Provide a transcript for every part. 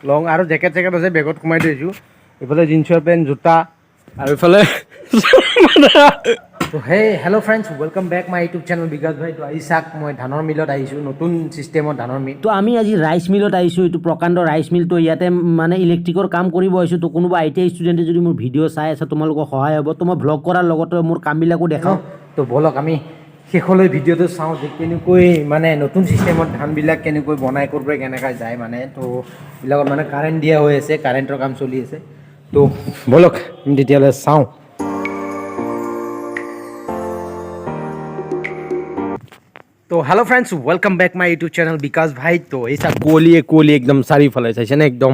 লং আৰু জেকেট চেকেট আছে, বেগত সোমাই থৈছোঁ। এইফালে জিন্সৰ পেণ্ট, জোতা আৰু এইফালে। তো hey, hello friends, welcome back my YouTube channel বিকাশ ভাই। তো আজি চাওক, মই ধানৰ মিলত আহিছোঁ, নতুন চিষ্টেমত ধানৰ মিল। তো আমি আজি ৰাইচ মিলত আহিছোঁ, এইটো প্ৰকাণ্ড ৰাইচ মিল। তো ইয়াতে মানে ইলেক্ট্ৰিকৰ কাম কৰিব আহিছোঁ। তো কোনোবা আইটিআই ষ্টুডেণ্টে যদি মোৰ ভিডিঅ' চাই আছে, তোমালোকৰ সহায় হ'ব। তো মই ভ্লগ কৰাৰ লগতে মোৰ কামবিলাকো দেখাওঁ। তো ব'লক, আমি শেষলৈ ভিডিঅ'টো চাওঁ যে কেনেকৈ মানে নতুন চিষ্টেমত ধানবিলাক কেনেকৈ বনাই কৰিব, কেনেকৈ যায়। মানে তো এইবিলাকত মানে কাৰেণ্ট দিয়া হৈ আছে, কাৰেণ্টৰ কাম চলি আছে। তো ব'লক, আমি তেতিয়াহ'লে চাওঁ। তো hello friends, welcome back my YouTube channel বিকাশ ভাই। তো এই চাওক, কুঁৱলীয়ে কুঁৱলী একদম চাৰিওফালে, চাইছেনে একদম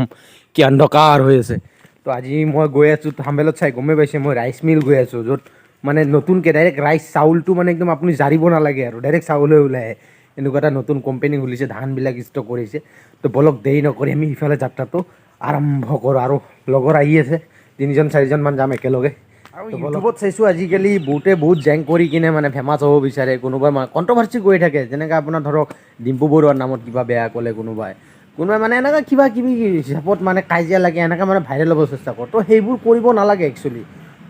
কি অন্ধকাৰ হৈ আছে। তো আজি মই গৈ আছোঁ, থাম্বেলত চাই গমেই পাইছে, মই ৰাইচ মিল গৈ আছোঁ, য'ত মানে নতুনকৈ ডাইৰেক্ট ৰাইচ চাউলটো মানে একদম আপুনি জাৰিব নালাগে আৰু ডাইৰেক্ট চাউল হৈ ওলাই আহে। এনেকুৱা এটা নতুন কোম্পানী খুলিছে, ধানবিলাক ষ্টক কৰিছে। তো ব'লক, দেৰি নকৰি আমি সিফালে যাত্ৰাটো আৰম্ভ কৰোঁ। আৰু লগৰ আহি আছে, তিনিজন চাৰিজনমান যাম একেলগে। আৰু ইউটিউবত চাইছোঁ, আজিকালি বহুতে বহুত জেং কৰি কিনে মানে ফেমাছ হ'ব বিচাৰে। কোনোবাই মানে কণ্ট্ৰভাৰ্চি কৰি থাকে, যেনেকৈ আপোনাৰ ধৰক ডিম্পু বৰুৱাৰ নামত কিবা বেয়া ক'লে, কোনোবাই কোনোবাই মানে এনেকুৱা কিবা কিবি হিচাপত মানে কাজিয়া লাগে, এনেকৈ মানে ভাইৰেল হ'ব চেষ্টা কৰে। তো সেইবোৰ কৰিব নালাগে একচুৱেলি।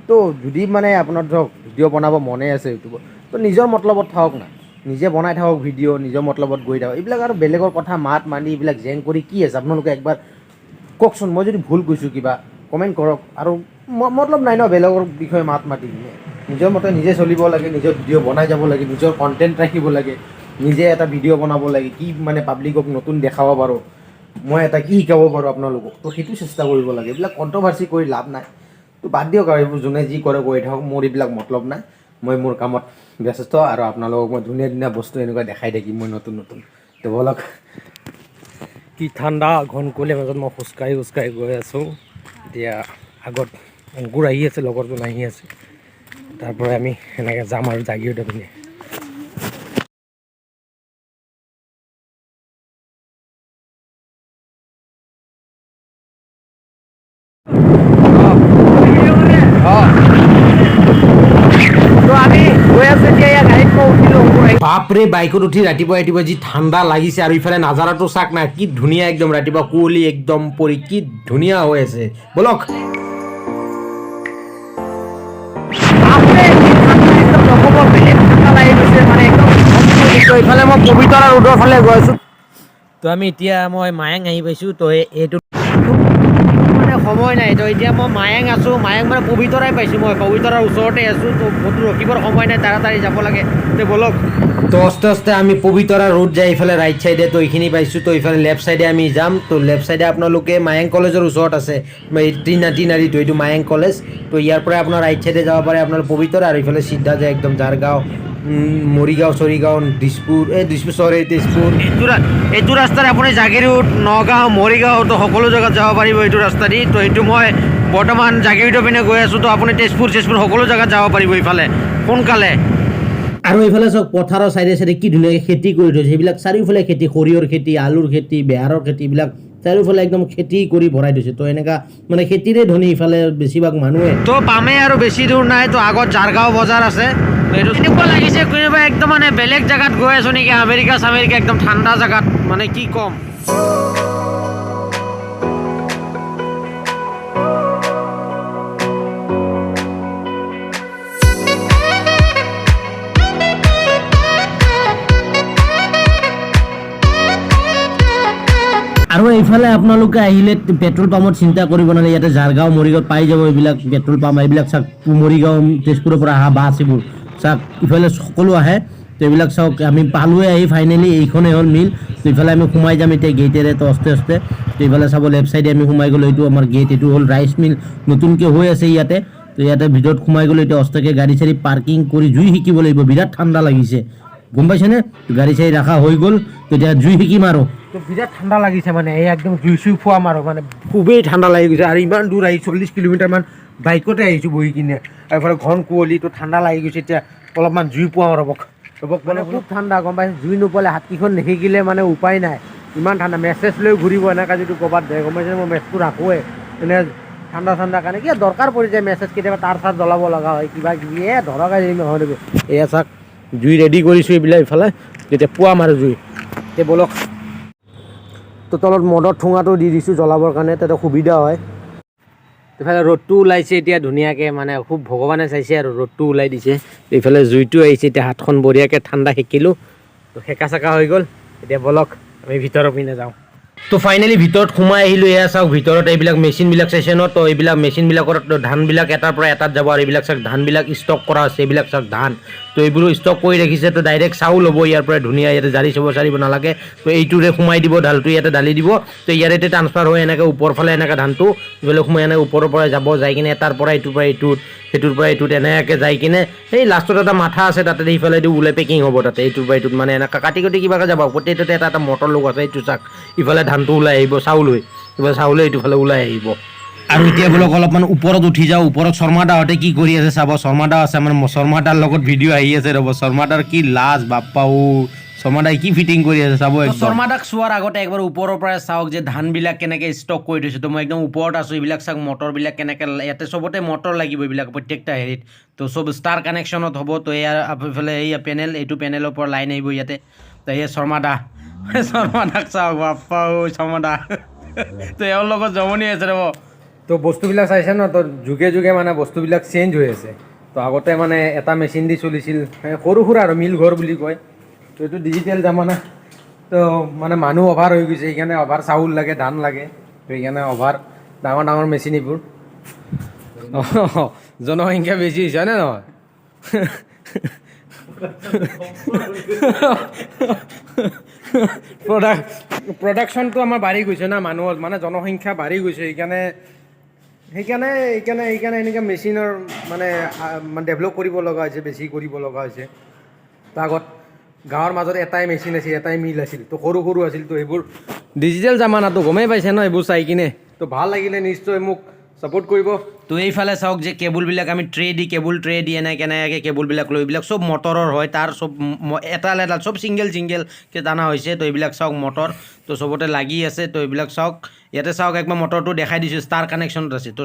তো যদি মানে আপোনাৰ ধৰক ভিডিঅ' বনাব মনে আছে ইউটিউবত, তো নিজৰ মতলবত থাকক না, নিজে বনাই থাকক ভিডিঅ', নিজৰ মতলবত গৈ থাকক। এইবিলাক আৰু বেলেগৰ কথা মাত মানি এইবিলাক জেং কৰি কি আছে? আপোনালোকে একবাৰ কওকচোন, মই যদি ভুল কৈছোঁ কিবা কমেণ্ট কৰক। আৰু মতলব নাই ন বেলেগৰ বিষয়ে মাত মাতি কিনে। নিজৰ মতে নিজে চলিব লাগে, নিজৰ ভিডিঅ' বনাই যাব লাগে, নিজৰ কণ্টেণ্ট ৰাখিব লাগে, নিজে এটা ভিডিঅ' বনাব লাগে, কি মানে পাব্লিকক নতুন দেখাব পাৰোঁ, মই এটা কি শিকাব পাৰোঁ আপোনালোকক, তো সেইটো চেষ্টা কৰিব লাগে। এইবিলাক কণ্ট্ৰভাৰ্চি কৰি লাভ নাই। তো বাদ দিয়ক আৰু এইবোৰ, যোনে যি কৰে কৰি থাকক, মোৰ এইবিলাক মতলব নাই। মই মোৰ কামত ব্যস্ত আৰু আপোনালোকক মই ধুনীয়া ধুনীয়া বস্তু এনেকুৱা দেখাই থাকিম মই নতুন নতুন। তো ব'লক। কি ঠাণ্ডা, ঘন কুঁৱলীৰ মাজত মই খোজকাঢ়ি খোজকাঢ়ি গৈ আছোঁ। এতিয়া আগত অংকুৰ আহি আছে, লগৰজন আহি আছে। তাৰ পৰা আমি সেনেকৈ যাম আৰু জাগিৰোডৰ পিনে। অঁ, তো আমি গৈ আছোঁ এতিয়া। ইয়াৰ গাড়ীত মই উঠিলোঁ, অংকুৰ আহি। বাপৰে, বাইকত উঠি ৰাতিপুৱা ৰাতিপুৱা যি ঠাণ্ডা লাগিছে! আৰু ইফালে নাজাৰাটো চাওক না, কি ধুনীয়া একদম, ৰাতিপুৱা কুঁৱলী একদম পৰি কি ধুনীয়া হৈ আছে। ব'লক। বাপৰে, কি ঠাণ্ডা, একদম নক'ব, বেলেগ ঠাণ্ডা লাগি গৈছে মানে একদম। ইফালে মই পবিতৰা ৰোডৰ ফালে গৈ আছোঁ। তো আমি এতিয়া মই মায়াং আহি পাইছোঁ। তো এইটো মানে সময় নাই। তো এতিয়া মই মায়াং আছোঁ, মায়াং মানে পবিতৰাই পাইছোঁ, মই পবিতৰাৰ ওচৰতে আছোঁ। তো ক'তো ৰখিবৰ সময় নাই, তাড়াতাড়ি যাব লাগে। তো ব'লক। তো আস্তে আস্তে আমি পবিতৰা ৰোড যাই ইফালে ৰাইট চাইডে তো এইখিনি পাইছোঁ। তো ইফালে লেফ্ট চাইডে আমি যাম। তো লেফ্ট চাইডে আপোনালোকে মায়াং কলেজৰ ওচৰত আছে এই তিনাৰীটো, এইটো মায়াং কলেজ। তো ইয়াৰ পৰাই আপোনাৰ ৰাইট চাইডে যাব পাৰে আপোনাৰ পবিতৰা, আৰু ইফালে চিধা যায় একদম ঝাৰগাঁও, মৰিগাঁও, চৰিগাঁও, দিছপুৰ, এই দিছপুৰ, চৰি, তেজপুৰ। এইটো ৰাস্তাৰে আপুনি জাগিৰোড, নগাঁও, মৰিগাঁও, তো সকলো জেগাত যাব পাৰিব এইটো ৰাস্তা দি। তো এইটো মই বৰ্তমান জাগিৰোডৰ পিনে গৈ আছোঁ। তো আপুনি তেজপুৰ চেজপুৰ সকলো জেগাত যাব পাৰিব ইফালে সোনকালে। আৰু এইফালে চাওক, পথাৰৰ চাইডে চাইডে কি ধুনীয়াকৈ খেতি কৰি থৈছে। সেইবিলাক চাৰিওফালে খেতি, সৰিয়হৰ খেতি, আলুৰ খেতি, বেহাৰৰ খেতি, এইবিলাক চাৰিওফালে একদম খেতি কৰি ভৰাই থৈছে। তো এনেকুৱা মানে খেতিৰে ধনী ইফালে বেছিভাগ মানুহে। তো পামেই আৰু, বেছি দূৰ নাই। তো আগত ঝাৰগাঁও বজাৰ আছে। তো এইটো এনেকুৱা লাগিছে কোনোবা একদম মানে বেলেগ জেগাত গৈ আছোঁ নেকি, আমেৰিকা চামেৰিকা, একদম ঠাণ্ডা জেগাত, মানে কি ক'ম। আৰু এইফালে আপোনালোকে আহিলে পেট্ৰল পাম্পত চিন্তা কৰিব নালাগে, ইয়াতে ঝাৰগাঁও, মৰিগাঁৱত পাই যাব এইবিলাক পেট্ৰল পাম্প। এইবিলাক চাওক, মৰিগাঁও, তেজপুৰৰ পৰা অহা বাছ এইবোৰ চাওক, ইফালে সকলো আহে। তো এইবিলাক চাওক, আমি পালোৱে আহি ফাইনেলি। এইখনেই হ'ল মিল। তো ইফালে আমি সোমাই যাম এতিয়া গেটেৰে। তো আস্তে আস্তে, তো এইফালে চাব, লেফ্ট চাইডে আমি সোমাই গ'লোঁ, এইটো আমাৰ গেট, এইটো হ'ল ৰাইচ মিল, নতুনকৈ হৈ আছে ইয়াতে। তো ইয়াতে ভিতৰত সোমাই গ'লোঁ। এতিয়া অস্তাকে গাড়ী চাড়ী পাৰ্কিং কৰি জুই সেকিব লাগিব, বিৰাট ঠাণ্ডা লাগিছে, গম পাইছেনে? গাড়ী চাড়ী ৰখা হৈ গ'ল, তেতিয়া জুই সেকিম আৰু। তো বিৰাট ঠাণ্ডা লাগিছে, মানে এই একদম জুই চুই ফুৱাম আৰু, মানে খুবেই ঠাণ্ডা লাগি গৈছে। আৰু ইমান দূৰ আহি 40 কিলোমিটাৰমান বাইকতে আহিছোঁ বহি কিনে, আৰু এইফালে ঘন কুঁৱলী, তো ঠাণ্ডা লাগি গৈছে। এতিয়া অলপমান জুই পুৱাওঁ, ৰ'বক ৰ'বক। মানে খুব ঠাণ্ডা, গম পাইছে? জুই নোপোৱালে, হাতকেইখন নিশিকিলে মানে উপায় নাই, ইমান ঠাণ্ডা। মেচেছ লৈ ঘূৰিব এনেকুৱা যদি ক'ৰবাত যায়, গম পাইছে? মই মেচটো ৰাখোঁৱে এনে ঠাণ্ডা ঠাণ্ডা কাৰণে, কিয় দৰকাৰ পৰি যায় মেচেছ, কেতিয়াবা তাঁৰ চাৰ জ্বলাব লগা হয়, কিবা কিবি এ ধৰক আজি নহয়। এয়া চাওক, জুই ৰেডি কৰিছোঁ এইবিলাক ইফালে, তেতিয়া পুৱাম আৰু জুই। এতিয়া ব'লক। তো তলত মদৰ ঠোঙাটো দি দিছোঁ জ্বলাবৰ কাৰণে, তাতে সুবিধা হয়। ইফালে ৰ'দটো ওলাইছে এতিয়া ধুনীয়াকৈ, মানে খুব ভগৱানে চাইছে আৰু ৰ'দটো ওলাই দিছে। এইফালে জুইটো আহিছে এতিয়া, হাতখন বঢ়িয়াকৈ ঠাণ্ডা সেকিলোঁ। তো সেকা চেকা হৈ গ'ল, এতিয়া ব'লক আমি ভিতৰৰ পিনে যাওঁ। তো ফাইনেলি ভিতৰত সোমাই আহিলোঁ। এয়া চাওক, ভিতৰত এইবিলাক মেচিনবিলাক চাইছে ন? তো এইবিলাক মেচিনবিলাকত ধানবিলাক এটাৰ পৰা এটাত যাব। আৰু এইবিলাক চাওক, ধানবিলাক ষ্টক কৰা আছে। এইবিলাক চাওক ধান, তো এইবোৰো ষ্টক কৰি ৰাখিছে। তো ডাইৰেক্ট চাউল হ'ব ইয়াৰ পৰা, ধুনীয়া। ইয়াতে জাৰি চাব চাৰিব নালাগে। তো এইটোৰে সোমাই দিব, ঢালটো ইয়াতে ঢালি দিব। তো ইয়াতে ট্ৰান্সফাৰ হৈ এনেকৈ ওপৰ ফালে এনেকৈ ধানটো ইফালে সোমাই এনেকৈ ওপৰৰ পৰা যাব, যাই কিনে এটাৰ পৰা এইটোৰ পৰা এইটোত, সেইটোৰ পৰা এইটোত, এনেকৈ যাই কিনে এই লাষ্টত এটা মাথা আছে, তাতে সিফালেদি ওলাই পেকিং হ'ব তাতে। এইটোৰ পৰা এইটোত মানে এনেকৈ কাটি কাটি কিবাকৈ যাব। প্ৰত্যেকটোতে এটা এটা মটৰ লগোৱা আছে। এইটো চাওক, ইফালে ধানটো ওলাই আহিব চাউল হৈ, ইফালে চাউল হৈ এইটো ফালে ওলাই আহিব। আৰু এতিয়া বোলক অলপমান ওপৰত উঠি যাওঁ। ওপৰত শৰ্মা দাহঁতে কি কৰি আছে চাব। শৰ্মা দা আছে আমাৰ, শৰ্মা দাৰ লগত ভিডিঅ' আহি আছে, ৰ'ব। শৰ্মা দাৰ কি লাজ, বাপ্পা ও! শৰ্মা দাই কি ফিটিং কৰি আছে চাব একদম। শৰ্মা দাক চোৱাৰ আগতে একবাৰ ওপৰৰ পৰা চাওক যে ধানবিলাক কেনেকৈ ষ্টক কৰি থৈছে। তো মই একদম ওপৰত আছোঁ। এইবিলাক চাওক, মটৰবিলাক কেনেকৈ, ইয়াতে চবতে মটৰ লাগিব এইবিলাক প্ৰত্যেকটা হেৰিত। তো চব ষ্টাৰ কানেকশ্যনত হ'ব। তো এয়া এইফালে এইয়া পেনেল, এইটো পেনেলৰ পৰা লাইন আহিব ইয়াতে। তো এয়া শৰ্মা দা, শৰ্মা দাক চাওক, বাপ্পা ও শৰ্মা দা! তো এওঁৰ লগত জমনি আছে, ৰ'ব। তো বস্তুবিলাক চাইছে ন? তো যুগে যুগে মানে বস্তুবিলাক চেঞ্জ হৈ আছে। তো আগতে মানে এটা মেচিন দি চলিছিল, এই সৰু সুৰা আৰু মিল ঘৰ বুলি কয়। তো এইটো ডিজিটেল জামানা, তো মানে মানুহ অভাৰ হৈ গৈছে, সেইকাৰণে অভাৰ চাউল লাগে, ধান লাগে। তো সেইকাৰণে অভাৰ ডাঙৰ ডাঙৰ মেচিন এইবোৰ। অঁ, জনসংখ্যা বেছি হৈছে, হয়নে নহয়? প্ৰডাকশ্যনটো আমাৰ বাঢ়ি গৈছে না, মানুহৰ মানে জনসংখ্যা বাঢ়ি গৈছে। সেইকাৰণে সেইকাৰণে সেইকাৰণে সেইকাৰণে এনেকুৱা মেচিনৰ মানে মানে ডেভেলপ কৰিব লগা হৈছে, বেছি কৰিব লগা হৈছে। তো আগত গাঁৱৰ মাজত এটাই মেচিন আছিল, এটাই মিল আছিল, তো সৰু সৰু আছিল। তো সেইবোৰ ডিজিটেল জামানাটো গমেই পাইছে ন? এইবোৰ চাই কিনে তো ভাল লাগিলে নিশ্চয় মোক ছাপোৰ্ট কৰিব। তো এইফালে চাওক যে কেবুলবিলাক আমি ট্ৰে দি, কেবুল ট্ৰে দি এনেকৈ এনেকৈ কেবুলবিলাক লৈ, এইবিলাক চব মটৰৰ হয়। তাৰ চব এডাল এডাল চব ছিংগল ছিংগলকৈ টানা হৈছে। তো এইবিলাক চাওক মটৰ, তো চবতে লাগি আছে। তো এইবিলাক চাওক, ইয়াতে চাওক, একবাৰ মটৰটো দেখাই দিছোঁ। ষ্টাৰ কানেকশ্যনত আছে। তো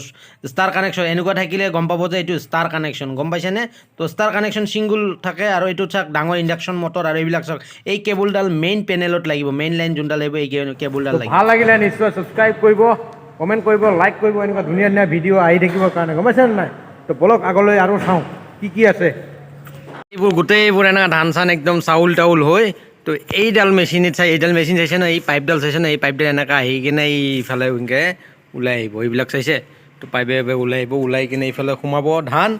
ষ্টাৰ কানেকশ্যন এনেকুৱা থাকিলে গম পাব যে এইটো ষ্টাৰ কানেকশ্যন, গম পাইছেনে? তো ষ্টাৰ কানেকশ্যন ছিংগল থাকে। আৰু এইটো চাওক, ডাঙৰ ইণ্ডাকশ্যন মটৰ। আৰু এইবিলাক চাওক, এই কেবুলডাল মেইন পেনেলত লাগিব, মেইন লাইন যোনডাল লাগিব, এই কেবুলডাল তো লাগিব। ভাল লাগিলে নিশ্চয় ছাবস্ক্ৰাইব কৰিব, কমেণ্ট কৰিব, লাইক কৰিব, এনেকুৱা ধুনীয়া ধুনীয়া ভিডিঅ' আহি থাকিবৰ কাৰণে, গম পাইছেনে নাই? তো ব'লক আগলৈ আৰু চাওঁ কি কি আছে। এইবোৰ গোটেইবোৰ এনেকুৱা ধান চান একদম চাউল তাউল হৈ, তো এইডাল মেচিনত চাই, এইডাল মেচিন চাইছে ন? এই পাইপডাল চাইছে ন? এই পাইপডাল এনেকুৱা আহি কিনে এইফালে এনেকৈ ওলাই আহিব। এইবিলাক চাইছে? তো পাইপে পাইপে ওলাই আহিব, ওলাই কিনে এইফালে সোমাব ধান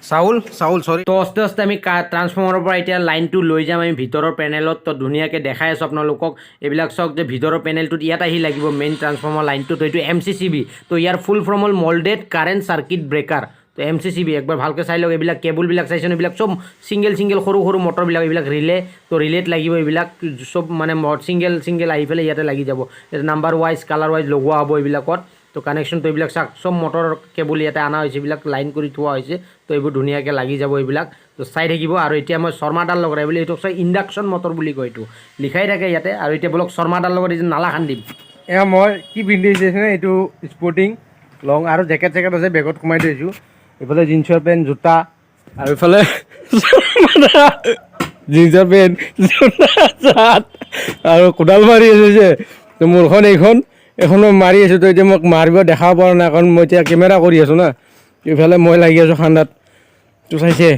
চাউল, চাউল চৰি। তো আস্তে আস্তে আমি ট্ৰান্সফৰ্মাৰৰ পৰা এতিয়া লাইনটো লৈ যাম আমি ভিতৰৰ পেনেলত। তো ধুনীয়াকৈ দেখাই আছোঁ আপোনালোকক। এইবিলাক চাওক যে ভিতৰৰ পেনেলটোত ইয়াত আহি লাগিব মেইন ট্ৰান্সফৰ্মাৰ লাইনটো। তো এইটো এমচিচিবি। তো ইয়াৰ ফুল ফৰ্ম হ'ল মল্ডেড কাৰেণ্ট চাৰ্কিট ব্ৰেকাৰ। তো এমচিচিবি একবাৰ ভালকৈ চাই লওক। এইবিলাক কেবুলবিলাক চাইছে ন? এইবিলাক চব ছিংগল ছিংগল সৰু সৰু মটৰবিলাক, এইবিলাক ৰিলে। তো ৰিলেত লাগিব এইবিলাক চব, মানে ছিংগল ছিংগল আহি পেলাই ইয়াতে লাগি যাব। ইয়াতে নাম্বাৰ ৱাইজ, কালাৰ ৱাইজ লগোৱা হ'ব এইবিলাকত। তো কানেকশ্যনটো এইবিলাক চাওক, চব মটৰৰ কেবুল ইয়াতে অনা হৈছে, এইবিলাক লাইন কৰি থোৱা হৈছে। তো এইবোৰ ধুনীয়াকৈ লাগি যাব এইবিলাক। তো চাই থাকিব। আৰু এতিয়া মই শৰ্মাদাৰ লগত, বুলি এইটো চাই, ইণ্ডাকশ্যন মটৰ বুলি কয়, এইটো লিখাই থাকে ইয়াতে। আৰু এতিয়া বোলক শৰ্মাদাৰ লগত এই যে নালা খান্দিম। এয়া মই কি পিন্ধিছে, এইটো স্পৰ্টিং লং আৰু জেকেট চেকেট আছে, বেগত সোমাই থৈছোঁ। এইফালে জিন্সৰ পেণ্ট, জোতা, আৰু এইফালে জিন্সৰ পেণ্ট, জোতা, চাৰ্ট আৰু কোদাল মাৰি আছে যে। তো মোৰখন এইখন, এইখনো মাৰি আছোঁ। তো এতিয়া মোক মাৰিব দেখাব পৰা নাই, কাৰণ মই এতিয়া কেমেৰা কৰি আছোঁ না। ইফালে মই লাগি আছোঁ খান্দাত। তো চাইছে,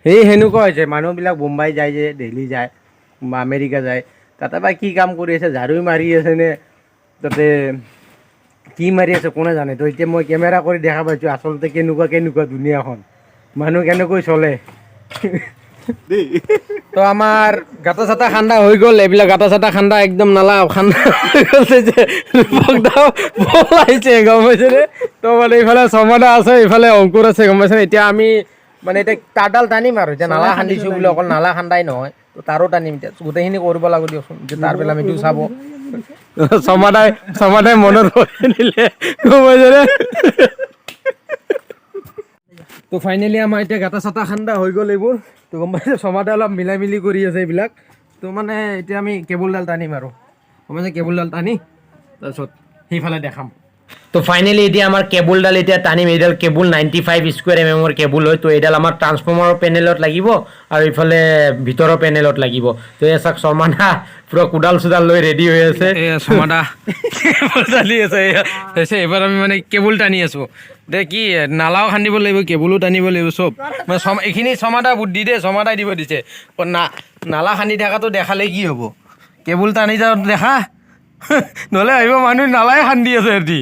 সেই সেনেকুৱা হৈছে। মানুহবিলাক বোম্বাই যায় যে, দিল্লী যায় বা আমেৰিকা যায়, তাতে বা কি কাম কৰি আছে, ঝাৰু মাৰি আছে নে তাতে কি মাৰি আছে কোনে জানে। তো এতিয়া মই কেমেৰা কৰি দেখা পাইছোঁ আচলতে কেনেকুৱা কেনেকুৱা দুনীয়াখন, মানুহ কেনেকৈ চলে। তো আমাৰ গাঁতা চাটা খান্দা হৈ গ'ল। এইবিলাক গাঁতা চাটা খান্দা, একদম নালা খান্দা হৈ গ'ল যে ৰূপক দাও পলাইছে, গম পাইছেনে? তো মানে এইফালে শৰ্মাদা আছে, এইফালে অংকুৰ আছে, গম পাইছেনে? এতিয়া আমি মানে এতিয়া তাঁৰডাল টানিম। আৰু এতিয়া নালা খান্দিছোঁ বুলি অকল নালা খান্দাই নহয়, তো তাৰো টানিম। এতিয়া গোটেইখিনি কৰিব লাগিব দিয়কচোন। এতিয়া তাৰ পেলাই আমিতো চাব শৰ্মাদাই শৰ্মাদাই মনত কৰি দিলে, গম পাইছেনে? তো ফাইনেলি আমাৰ এতিয়া গাঁতা চাটা খান্দা হৈ গ'ল এইবোৰ। তো গম পাইছে, শৰ্মাদাই অলপ মিলাই মিলি কৰি আছে এইবিলাক। তো মানে এতিয়া আমি কেবুলডাল টানিম আৰু, গম পাইছে? কেবুলডাল টানি তাৰপিছত সেইফালে দেখাম। তো ফাইনেলি এতিয়া আমাৰ কেবুলডাল এতিয়া টানিম। এইডাল কেবুল 95 স্কুৱেৰ এমএমৰ কেবুল হয়। তো এইডাল আমাৰ ট্ৰান্সফৰ্মাৰৰ পেনেলত লাগিব আৰু ইফালে ভিতৰৰ পেনেলত লাগিব। তো এই চাওক, শৰ্মাদা পূৰা কোদাল চোদাল লৈ ৰেডি হৈ আছে। এয়া শৰ্মাদা কেবুল টানি আছে। এয়া হৈছে, এইবাৰ আমি মানে কেবুল টানি আছো দে। কি নালাও খান্দিব লাগিব, কেবুলো টানিব লাগিব, চব মানে এইখিনি শৰ্মাদা বুদ্ধি দেই, শৰ্মাদাই দিব দিছে। না নালা খান্দি থকাটো দেখালে কি হ'ব? কেবুল টানি যাওঁ দেখা, নহ'লে আহিব মানুহ নালাই খান্দি আছে সিহঁতি।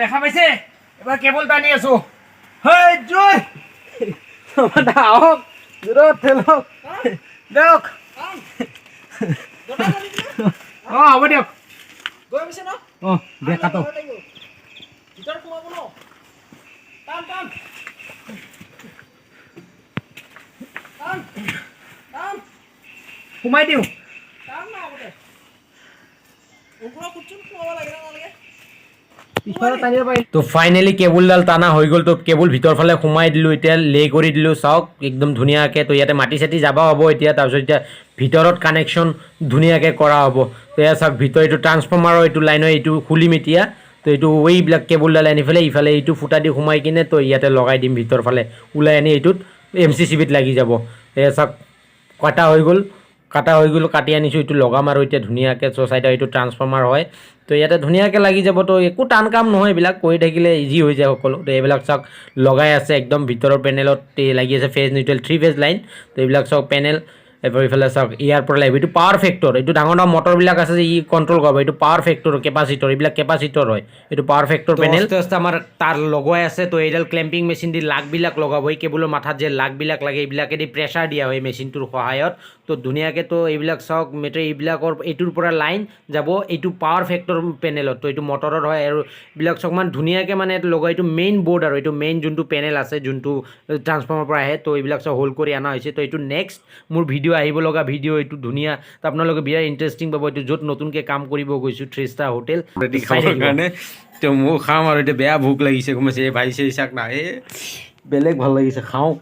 দেখা পাইছে, এবাৰ কেবুল টানি আছো। হেই জয় শৰ্মাদা, আহক, দূৰত ঠেলক দিয়ক। অঁ, হ'ব দিয়ক। অঁ, দে কাটক। ভিতৰত সোমাব ন। টান, টান, টান, টান। সোমাই দিওঁ। টান না আগতে। ওপৰৰ খুটচোন সোমাব লাগে নে নালাগে? পিছফালে টানিব পাৰি। তো ফাইনেলি কেবুলডাল টানা হৈ গ'ল। তো কেবুল ভিতৰ ফালে সোমাই দিলোঁ, এতিয়া লে কৰি দিলোঁ, চাওক একদম ধুনীয়াকৈ। তো ইয়াতে মাটি চাটি যাব হ'ব এতিয়া। তাৰপিছত এতিয়া ভিতৰত কানেকশ্যন ধুনীয়াকৈ কৰা হ'ব। তো এয়া চাওক, ভিতৰ এইটো ট্ৰান্সফৰ্মাৰৰ এইটো লাইনৰ এইটো খুলিম এতিয়া। তো এইটো এইবিলাক কেবুলডাল আনি পেলাই ইফালে এইটো ফুটা দি সোমাই কিনে তো ইয়াতে লগাই দিম। ভিতৰ ফালে ওলাই আনি এইটোত এমচিচিবিত লাগি যাব। এয়া চাওক, কটা হৈ গ'ল, কাটা হৈ গ'ল। কাটি আনিছোঁ, এইটো লগাম আৰু এতিয়া ধুনীয়াকৈ। চ' চাইডৰ এইটো ট্ৰান্সফৰ্মাৰ হয়, তো ইয়াতে ধুনীয়াকৈ লাগি যাব। তো একো টান কাম নহয়, এইবিলাক কৰি থাকিলে ইজি হৈ যায় সকলো। তো এইবিলাক চাওক, লগাই আছে, একদম ভিতৰৰ পেনেলত এই লাগি আছে, phase neutral, three phase line. তো এইবিলাক চাওক পেনেল। এবাৰ ইফালে চাওক, ইয়াৰ পৰা লাগিব এইটো পাৱাৰ ফেক্টৰ। এইটো ডাঙৰ ডাঙৰ মটৰবিলাক আছে যে, ই কণ্ট্ৰল কৰিব। এইটো পাৱাৰ ফেক্টৰ কেপাচিটৰ, এইবিলাক কেপাচিটৰ হয়। এইটো পাৱাৰ ফেক্টৰ পেনেল আমাৰ তাৰ লগোৱাই আছে। তো এইডাল ক্লেম্পিং মেচিন দি লাগবিলাক লগাব। এই কেবুলৰ মাথাত যে লাগবিলাক লাগে, এইবিলাকেদি প্ৰেছাৰ দিয়া হয় মেচিনটোৰ সহায়ত। তো ধুনীয়াকৈ, তো এইবিলাক চাওক মেট্ৰ এইবিলাকৰ এইটোৰ পৰা লাইন যাব এইটো পাৱাৰ ফেক্টৰ পেনেলত। তো এইটো মটৰৰ হয়। আৰু এইবিলাক চাওক, মানে ধুনীয়াকৈ মানে এইটো লগোৱা। এইটো মেইন বৰ্ড আৰু এইটো মেইন যোনটো পেনেল আছে, যোনটো ট্ৰান্সফৰ্মাৰ পৰা আহে। তো এইবিলাক চব হোল্ড কৰি অনা হৈছে। তো এইটো নেক্সট মোৰ ভিডিঅ' আহিব লগা ভিডিঅ' এইটো ধুনীয়া। তো আপোনালোকে বিৰাট ইণ্টাৰেষ্টিং পাব। এইটো য'ত নতুনকৈ কাম কৰিব গৈছোঁ, থ্ৰী ষ্টাৰ হোটেল। ৰেডি খাবৰ কাৰণে। তো ময়ো খাম আৰু এতিয়া, বেয়া ভোক লাগিছে, গম পাইছে। এই ভাজিছে, চাক না, এই বেলেগ ভাল লাগিছে খাওঁ।